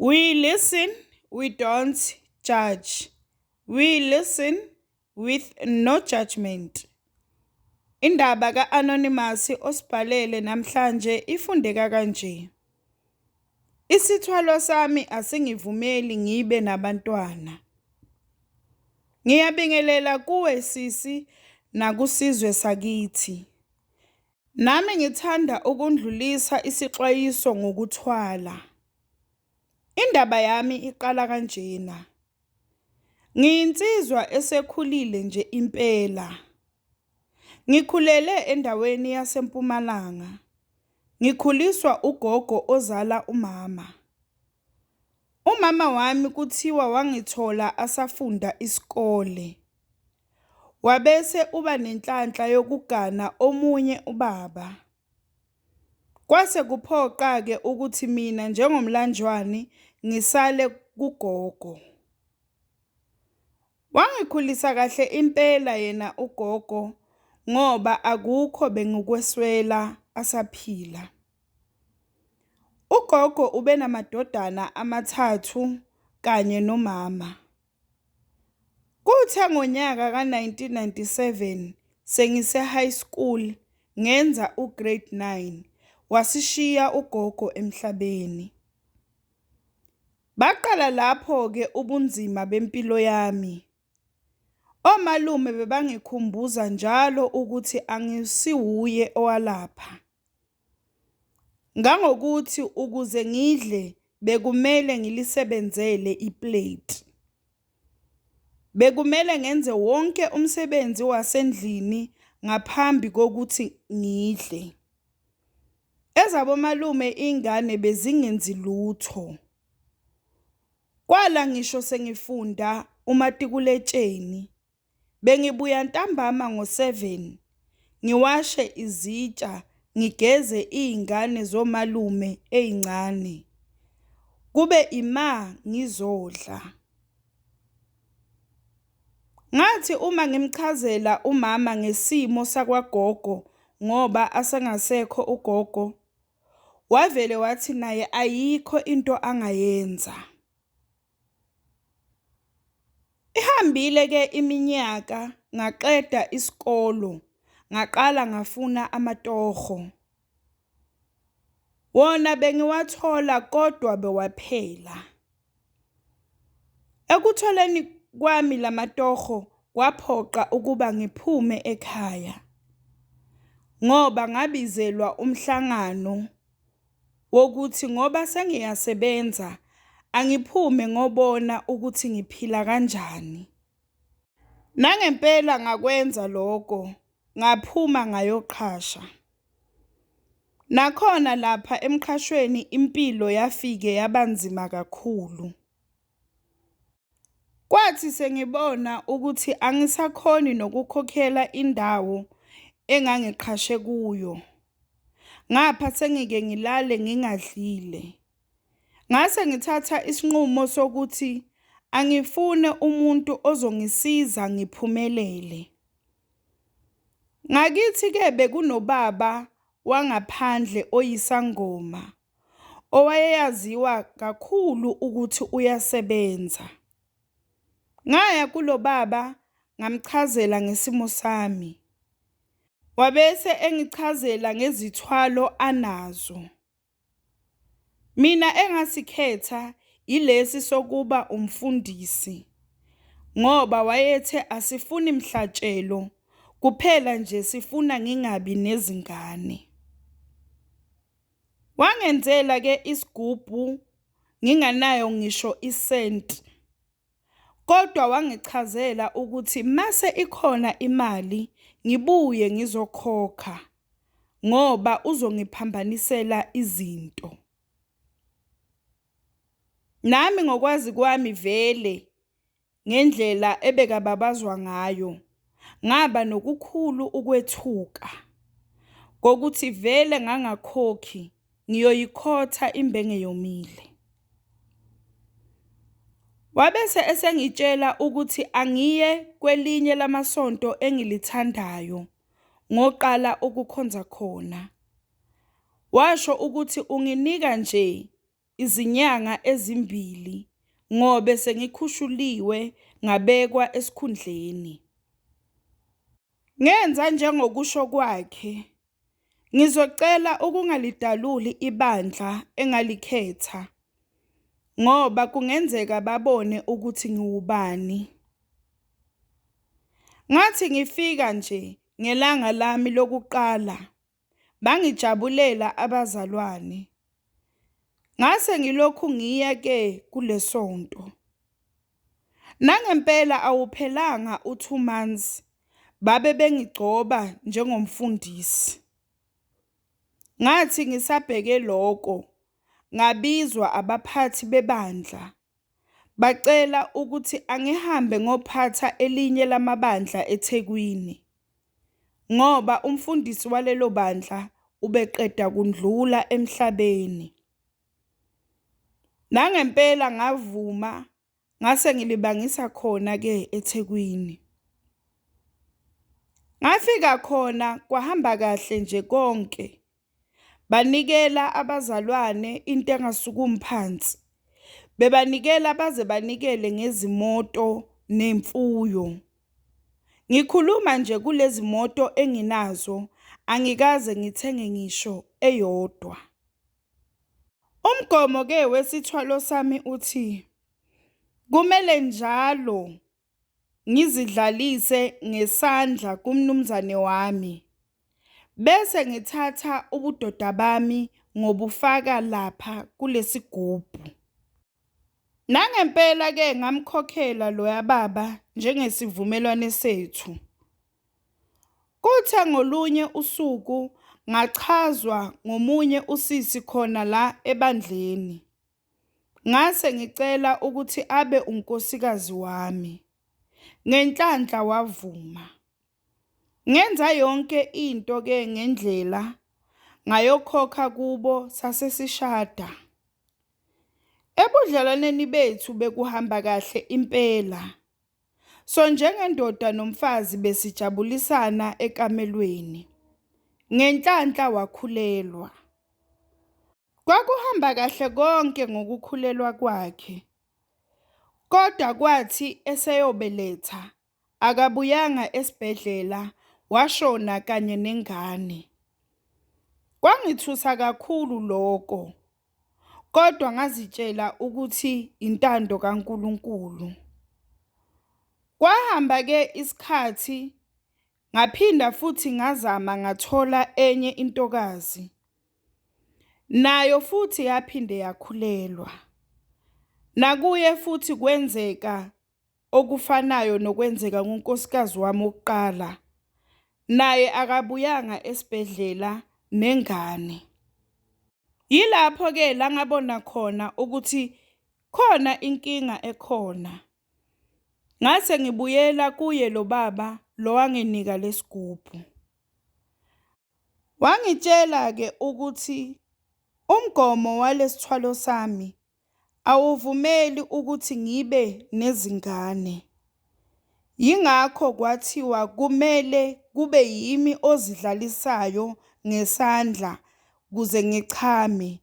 We listen, we don't judge. We listen with no judgment. Indaba ka-Anonymous osibhalele namhlanje ifundeka kanje. Isithwalo sami asingivumeli ngibe nabantwana. Ngiyabingelela kuwe sisi nakusizwe sakithi. Nami ngithanda ukundlulisa isixwayiso ngokuthwala. Indaba yami iqala kanjena. Ngiyinsizwa esekhulile nje impela. Ngikhulele endaweni yaseMpumalanga. Ngikhuliswa ugogo ozala umama. Umama wami kuthiwa wangithola asafunda isikole. Wabese uba nenhlanhla yokugana omunye ubaba. Kwase kuphoqa-ke ukuthi mina njengomlanjwane ngisale kugogo. Wangikhulisa kahle impela yena ugogo ngoba akukho bengikweswela asaphila. Ugogo ubenamadodana amathathu kanye nomama. Kuthe ngonyaka ka-1997 sengise-high school ngenza u-grade 9 wasishiya ugogo emhlabeni. Baqala lapho-ke ubunzima bempilo yami. Omalume bebangikhumbuza njalo ukuthi angisiwuye owalapha. Ngangokuthi ukuze ngidle bekumele ngilisebenzele iplate. Bekumele ngenze wonke umsebenzi wasendlini ngaphambi kokuthi ngidle. Ezabomalume ingane bezingenzi lutho. Kwala ngisho sengifunda umatikuletsheni. Bengibuya ntambama ngo-7 ngiwashe izitsha ngigeze iy'ngane zomalume ey'ncane. Kube ima ngizodla. Ngathi uma ngimchazela umama ngesimo sakwagogo ngoba asengasekho ugogo, wavele wathi naye ayikho into angayenza. Ihambile ke iminyaka ngaqeda isikolo ngaqala ngafuna amatoho. Wona bengiwathola kodwa bewaphela. Ekutholeni kwami lamatoho kwaphoqa ukuba ngiphume ekhaya ngoba ngabizelwa umhlangano wokuthi ngoba sengiyasebenza angiphume ngobona ukuthi ngiphila kanjani. Nangempela ngakwenza lokho, ngaphuma ngayoqhasha. Nakhona lapha emqhashweni impilo yafike yabanzima kakhulu. Kwathi sengibona ukuthi angisakhoni nokukhokhela indawo engangiqhashe kuyo. Ngapha sengike ngilale ngingadlile. Ngase ngithatha isinqumo sokuthi angifune umuntu ozongisiza ngiphumelele. Ngakithi-ke bekunobaba wangaphandle oyisangoma owayeyaziwa kakhulu ukuthi uyasebenza. Ngaya kulo baba ngamchazela ngesimo sami. Wabese engichazela ngezithwalo anazo. Mina engasikhetha ilesi sokuba umfundisi ngoba wayethe asifuni mhlatshelo kuphela nje sifuna ngingabi nezingane. Wangenzela ke isigubhu nginganayo ngisho isenti. Kodwa wangichazela ukuthi mase ikhona imali ngibuye ngizokhokha ngoba uzongiphambanisela izinto. Nami ngokwazi kwami vele ngendlela ebekababazwa ngayo ngaba nokukhulu ukwethuka kokuthi vele ngangakhokhi ngiyoyikhotha imbenge yomile. Wabese esengitshela ukuthi angiye kwelinye lamasonto engilithandayo ngoqala ukukhonza khona. Washo ukuthi unginika nje izinyanga ezimbili ngobe sengikhushuliwe ngabekwa esikhundleni. Ngenza njengokusho kwakhe. Ngizocela ukungalidaluli ibandla engalikhetha ngoba kungenzeka babone ukuthi ngiwubani. Ngathi ngifika nje ngelanga lami lokuqala bangijabulela abazalwane. Ngase ngilokhu ngiya-ke kule sonto. Nangempela awuphelanga u-2 months babe bengigcoba njengomfundisi. Ngathi ngisabheke loko ngabizwa abaphathi bebandla bacela ukuthi angihambe ngophatha elinye lamabandla eThekwini ngoba umfundisi walelo bandla ubeqeda kundlula emhlabeni. Nangempela ngavuma ngase ngilibangisa khona-ke eThekwini. Ngafika khona kwahamba kahle nje konke. Banikela abazalwane into engasukumi phansi. Bebanikela baze banikele ngezimoto nemfuyo. Ngikhuluma nje kulezi moto enginazo angikaze ngithenge ngisho eyodwa. Umgomo-ke wesithwalo sami uthi kumele njalo ngizidlalise ngesandla kumnumzane wami bese ngithatha ubudoda bami ngobufaka lapha kulesigubhu. Nangempela-ke ngamkhokhela loya baba njengesivumelwane sethu. Kuthe ngolunye usuku ngachazwa ngomunye usisi khona la ebandleni. Ngase ngicela ukuthi abe unkosikazi wami. Ngenhlanhla wavuma. Ngenza yonke into-ke ngendlela, ngayokhokha kubo sase sishada. Ebudlelwaneni bethu bekuhamba kahle impela. So njengendoda nomfazi besijabulisana ekamelweni. Ngenhlanhla wakhulelwa. Kwakuhamba kahle konke ngokukhulelwa kwakhe, kodwa kwathi eseyobeletha akabuyanga esibhedlela washona kanye nengane. Kwangithusa kakhulu loko kodwa ngazitshela ukuthi intando kaNkulunkulu. Kwahamba-ke isikhathi ngaphinda futhi ngazama ngathola enye intokazi. Nayo futhi yaphinde yakhulelwa. Nakuye futhi kwenzeka okufanayo nokwenzeka kunkosikazi wami wokuqala. Naye akabuyanga esibhedlela nengane. Yilapho-ke la ngabona khona ukuthi khona inkinga ekhona. Ngase ngibuyela kuye lo baba lo wanginika lesigubhu. Wangitshela-ke ukuthi umgomo walesithwalo sami awuvumeli ukuthi ngibe nezingane. Yingakho kwathiwa kumele kube yimi ozidlalisayo ngesandla kuze ngichame,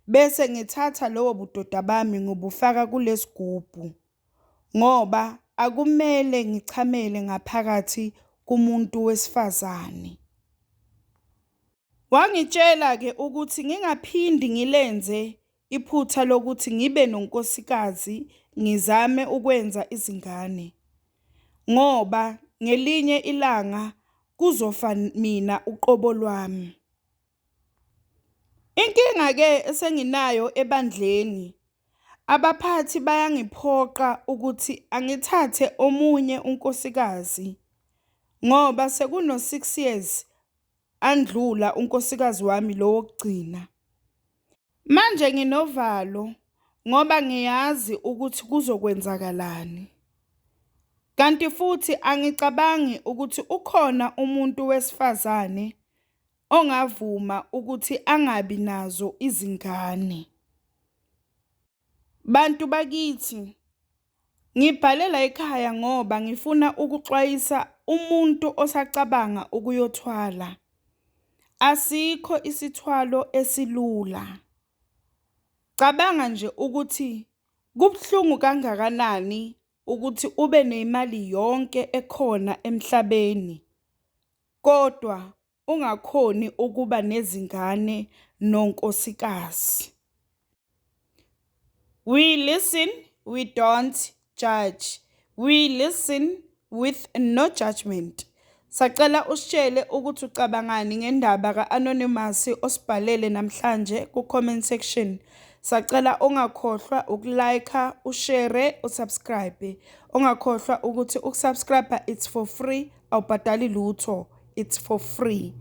bese ngithatha lobo budoda bami ngibufaka kulesigubhu ngoba akumele ngichamele ngaphakathi kumuntu wesifazane. Wangitshela-ke ukuthi ngingaphindi ngilenze iphutha lokuthi ngibe nonkosikazi ngizame ukwenza izingane ngoba ngelinye ilanga kuzofa mina uqobo lwami. Inkinga-ke esenginayo ebandleni, abaphathi bayangiphoqa ukuthi angithathe omunye unkosikazi ngoba sekuno-6 years andlula unkosikazi wami lo wokugcina. Manje nginovalo ngoba ngiyazi ukuthi kuzokwenzakalani. Kanti futhi angicabangi ukuthi ukhona umuntu wesifazane ongavuma ukuthi angabi nazo izingane. Bantu bakithi, ngibhale layikhaya ngoba ngifuna ukuxwayisa umuntu osacabanga ukuyothwala. Asikho isithwalo esilula. Cabanga nje ukuthi kubuhlungu kangakanani ukuthi ube nemali yonke ekhona emhlabeni kodwa ungakhoni ukuba nezingane nonkosikazi. We listen, we don't judge. We listen with no judgment. Sacela usitshele ukuthi ucabangani ngendaba ka-Anonymous osibhalele namhlanje ku-comment section. Sacela ungakhohlwa ukulike, ushare, usubscribe. Ungakhohlwa ukuthi ukusubscribe, it's for free, awubhadali lutho, it's for free.